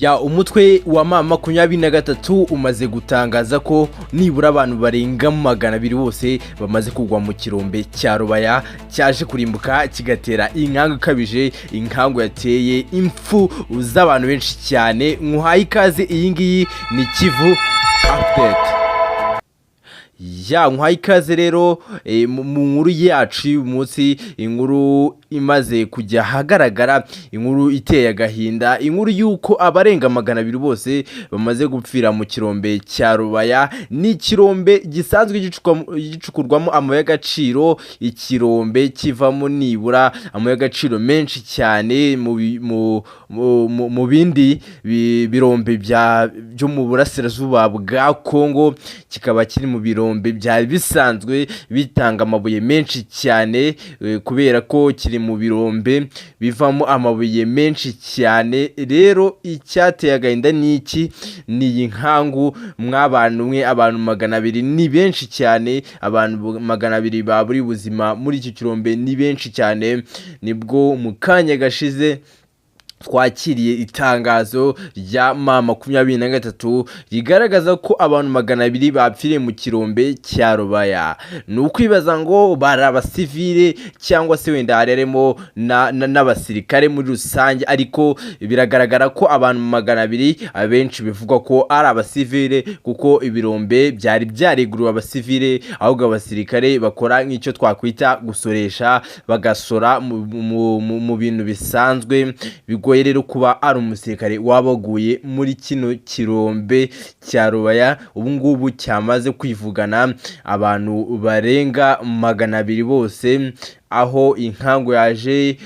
Ya, umutwe wa M23 umaze gutangaza ko nibura abantu barenga 200 bose bamaze kugwa mu kirombe cya Rubaya cyaje kurimbuka kigatera inkangu ikabije, inkangu yateye impfu z'abantu benshi cyane. Nkuhaye ikaze, iyi ngiyi ni Kivu Update. Ya, nkuhaye ikaze rero mu nkuru yacu y'uyu munsi, inkuru imaze kujya ahagaragara, inkuru iteye agahinda, inkuru y'uko abarenga 200 bose bamaze gupfira mu kirombe cya Rubaya. Ni ikirombe gisanzwe gicukurwamo amabuye y'agaciro, ikirombe kivamo nibura amabuye y'agaciro menshi cyane mu bindi birombe byo mu burasirazuba bwa Kongo. Kikaba kiri mu birombe byari bisanzwe bitanga amabuye menshi cyane, kubera ko kiri mu birombe bivamo amabuye menshi cyane. Rero icyateye agahinda ni iki? Ni iyi nkangu. Mw'abantu mwe, abantu 200 ni benshi cyane. Abantu 200 ba buri buzima muri iki kirombe ni benshi cyane. Nibwo mu kanya gashize twakiriye itangazo rya M23 rigaragaza ko abantu 200 bapfiriye mu kirombe cya Rubaya. Ni ukwibaza ngo bari abasivile cyangwa se wenda harimo n'abasirikare muri rusange, ariko biragaragara ko abantu 200 abenshi bivugwa ko ari abasivile, kuko ibirombe byari byareguriwe abasivile, ahubwo abasirikare bakora nk'icyo twakwita gusoresha, bagasora mu bintu bisanzwe. Bigoye rero kuba ari umusirikare wabaguye muri kino kirombe cya Rubaya ubu ngubu cyamaze kwivugana abantu barenga 200 bose, aho inkangu yaje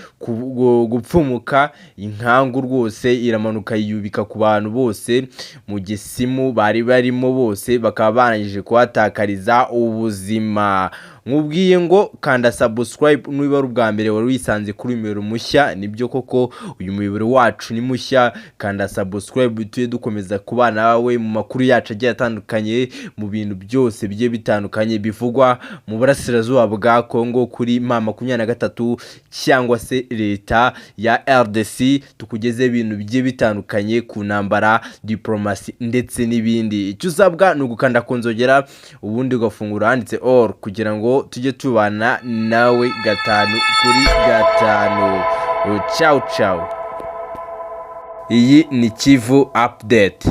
gupfumuka. Inkangu rwose iramanuka yiyubika ku bantu bose mu gisimu bari barimo, bose bakaba barangije kuhatakariza ubuzima. Nkubwiye ngo kanda subscribe niba ari ubwa mbere wari wisanze kuri uyu muyoboro mushya. Nibyo koko, uyu muyoboro wacu ni mushya. Kanda subscribe tujye dukomeza kubana nawe mu makuru yacu agiye atandukanye, mu bintu byose bigiye bitandukanye bivugwa mu burasirazuba bwa Kongo kuri M23 cyangwa se leta ya RDC, tukugeze ibintu bigiye bitandukanye ku ntambara, diplomasi ndetse n'ibindi. Icyo usabwa ni ugukanda ku nzogera, ubundi ugafungura handitse all, kugira ngo tujye tubana nawe gatanu kuri gatanu. Ciao ciao, iyi ni Kivu Update.